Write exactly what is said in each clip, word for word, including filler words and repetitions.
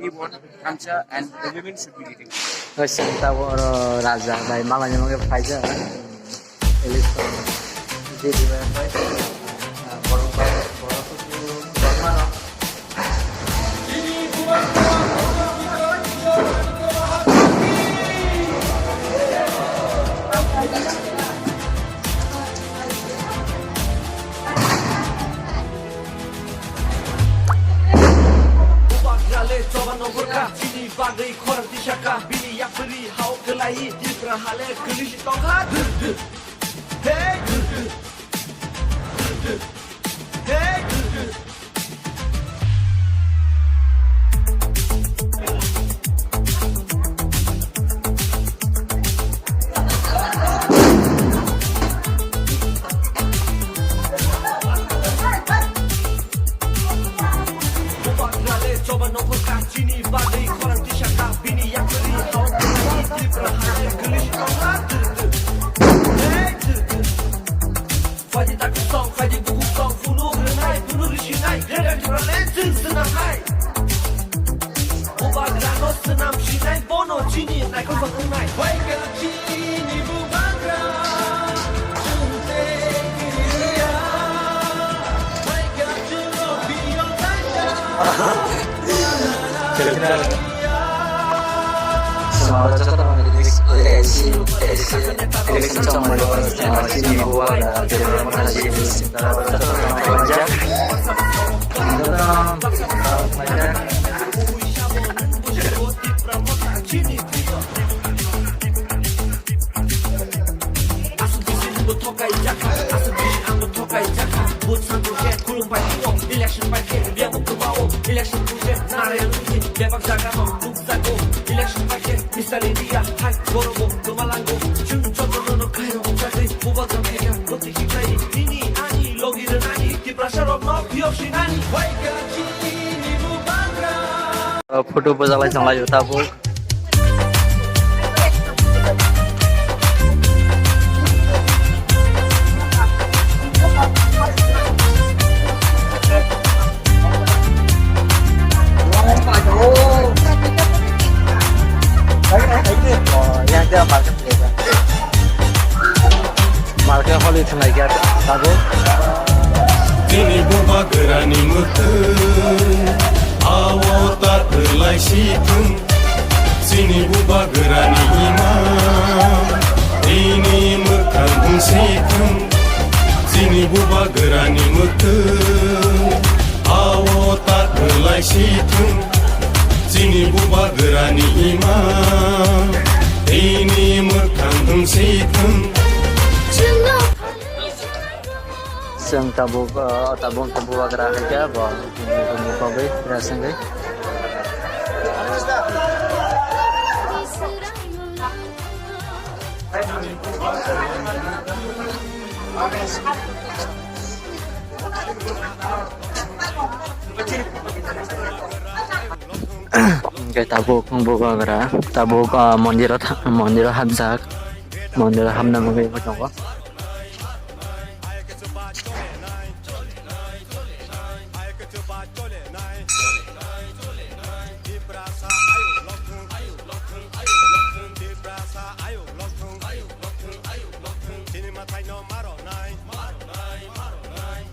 Keyboard, thansa and the women should be leading. Santa oro raja bai malani mage phaija. Election. Jedi bai. Borok bai, borok borok mano. Bubagrale choba no hwrkha, chini bagwi khorang tisaka, bini yapri hao kwlai, Tripura hale kwlwi si tongkha. Hey! Hey! Bubagrale choba no hwrkha, chini bagwi khorang tisaka, bini yapri hao kwlai, Tripura hale kwlwi si tongkha. Hey! Faidi taku song, faidi buku song, phunuk rwnai, phunuk risinai, greater Tipraland chwng swnam hai. Bubagrano swnam sinai, bono chini naikol bakung nai. Faika chini bubagra, chwng tei kiriya. Faika chwng rok biyong daida. Election chongmani election chongmani election chini bubagra, Aswk bisi nwngbo thokai jakha, aswk bisi angbo thokai jakha. Vote santo khe khulum bai tio, election bai khe rwya bo kwbao. Election phuikhe Narayan Modi bebak jagano nukjago. Election bai khe Mister India hai borokbo kwmalango. Chwng jotono no khairok chakri, bubagra khaikha bwtwi khiklai. Nini ani logi rwnani, Tiprasa rokno phiyok sinani. Photo bojalai tonglaio tabuk. Yang dia market. Market holi thanglai kha tabuk. Chini bubagrani mwkhwng, ao ta kwlai si thung. Chini bubagrani ima, ini mwkhang wng si thung. Chini bubagrani mwkhwng, ao ta kwlai si thung. Chini bubagrani ima, ini mwkhang wng si thung. Chwng tabuk, uh, tabuk, tabuk bubagra hai khe bo, bo, bo, bo, bo, bo, bo, bo. Hwnkhe tabuk bubagra, tabuk, ah, mondiro tha-, mondiro hapjak, mondiro hapna bagwi bo tongo. Chini mathai no maro nai.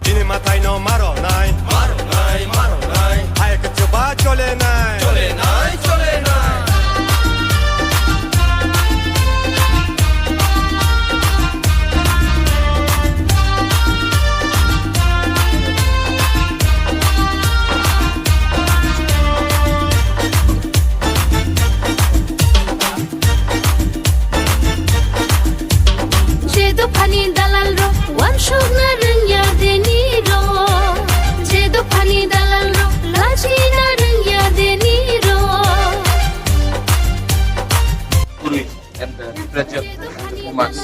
Chini mathai no maro nai. Maro nai, maro nai. Hai kwchwba chole nai. Chole nai, chole nai. Je dophani dalal rok wansukna rwngya deni rok, je dophani dalal rok lachina rwngya deni rok. Puri and the Rajab and the Kumars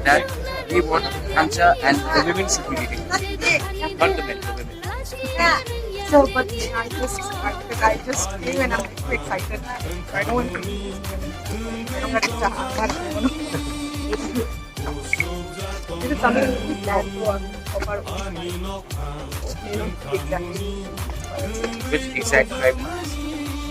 that we want Kancha and the women should be leading, not the men, the women. Yeah. So, but I just, I, I just came and I'm too excited. I don't want to be, I don't want to, this is something that we plan to offer. Which exact right now?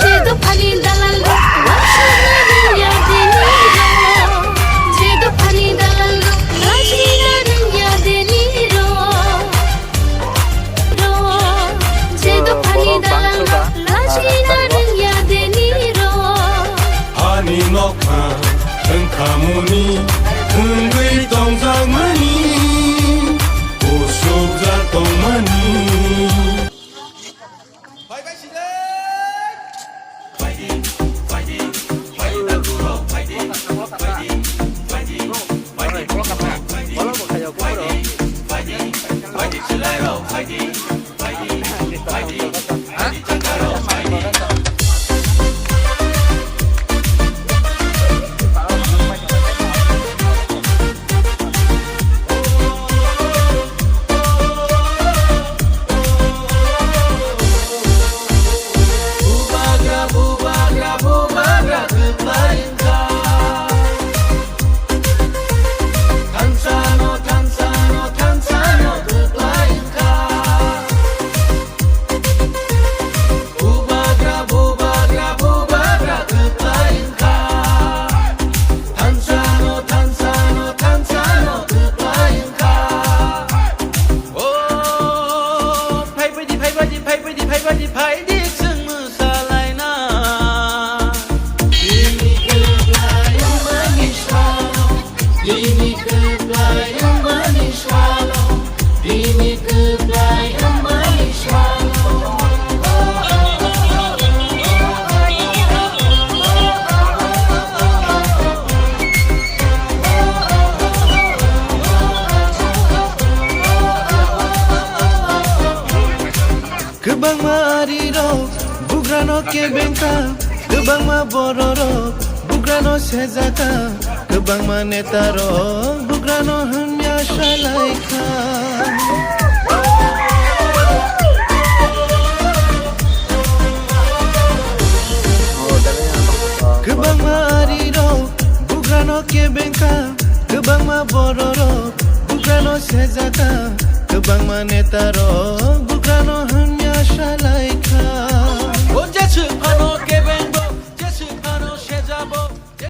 Je dophani dalal rok, wansukna rwngya dini rok. Je dophani dalal rok, wansukna rwngya dini rok. Rok. Je dophani dalal rok, wansukna rwngya dini rok. Ani nokha wngkha muni, wngwi tongjakmani, usukjak tongmani. Bubagra, bubagra, bubagra kwplai wngkha. Thansano, thansano, thansano kwplai wngkha. Bubagra, bubagra, bubagra kwplai wngkha. Thansano, thansano, thansano kwplai wngkha. O, phaibaidi, phaibaidi, phaibaidi, phaibaidi, phaidi chwng mwsalaina. Bini kwplai wngmani salo, bini kwplai wngmani salo, bini kwplai wngmani salo. Kwbangma arirok bugrano kebengkha, kwbangma bororok bugrano sejaka, kwbangma netarok bugrano hamya salaikha. kebengkha, kwbangma bororok bukrano sejaka, kwbangma netarok bukrano hwn